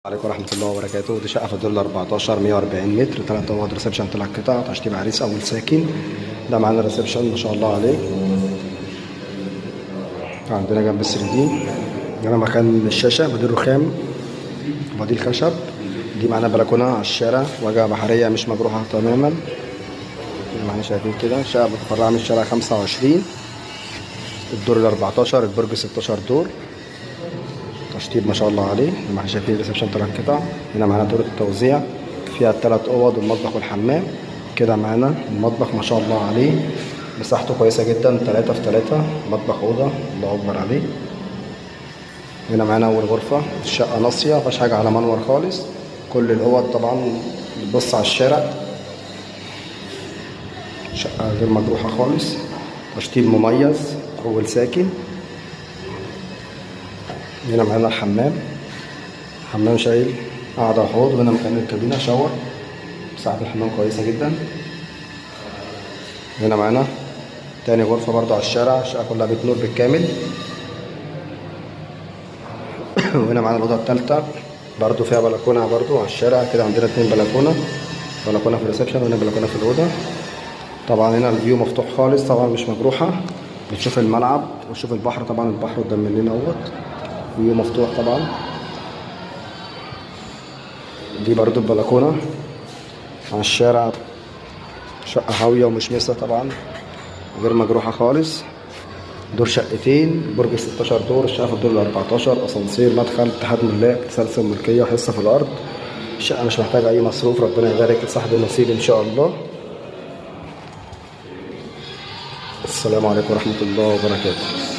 عليكم ورحمة الله وبركاته. دي شقة في الدور 14، 140 متر، تلات أوض، reception، تلات قطع، تشطيب عريس، أول ساكن. ده معانا reception ما شاء الله عليه. عندنا جنب السريرين هنا مكان الشاشة بديل رخام بديل خشب. دي معانا بلكونة على الشارع، واجهة بحرية مش مجروحة تماما زي ما احنا شايفين كده. شقة متفرعة من الشارع 25، الدور 14، البرج 16 دور، تشطيب ما شاء الله عليه زي ما احنا شايفين. reception تلات قطع. هنا معانا دور التوزيع فيها التلات اوض والمطبخ والحمام. كده معانا المطبخ ما شاء الله عليه، مساحته كويسة جدا، 3 في 3، مطبخ أوضة، الله أكبر عليه. هنا معانا أول غرفة. الشقة ناصية، مفيهاش حاجة على منور خالص. كل الأوض طبعا بتبص على الشارع. شقة غير مجروحة خالص، تشطيب مميز، أول ساكن. هنا معانا الحمام، حمام شايل قاعدة وحوض، وهنا مكان الكابينة shower. مساحة الحمام كويسة جدا. هنا معانا تاني غرفة برضو على الشارع. الشقة كلها بيت نور بالكامل. وهنا معانا الأوضة التالتة، برضو فيها بلكونة برضو على الشارع. كده عندنا اتنين بلكونة، بلكونة في ال reception وهنا بلكونة في الأوضة. طبعا هنا ال view مفتوح خالص، طبعا مش مجروحة، بتشوف الملعب وتشوف البحر. طبعا البحر قدام مننا اهوت، view مفتوح طبعا. دي برضو البلكونة على الشارع. شقة هاوية ومشمسة طبعا، غير مجروحة خالص. دور شقتين، برج 16 دور، الشقة في الدور ال 14، اسانسير، مدخل، اتحاد ملاك، تسلسل ملكية وحصة في الأرض. الشقة مش محتاجة أي مصروف. ربنا يبارك لصاحب النصيب إن شاء الله. السلام عليكم ورحمة الله وبركاته.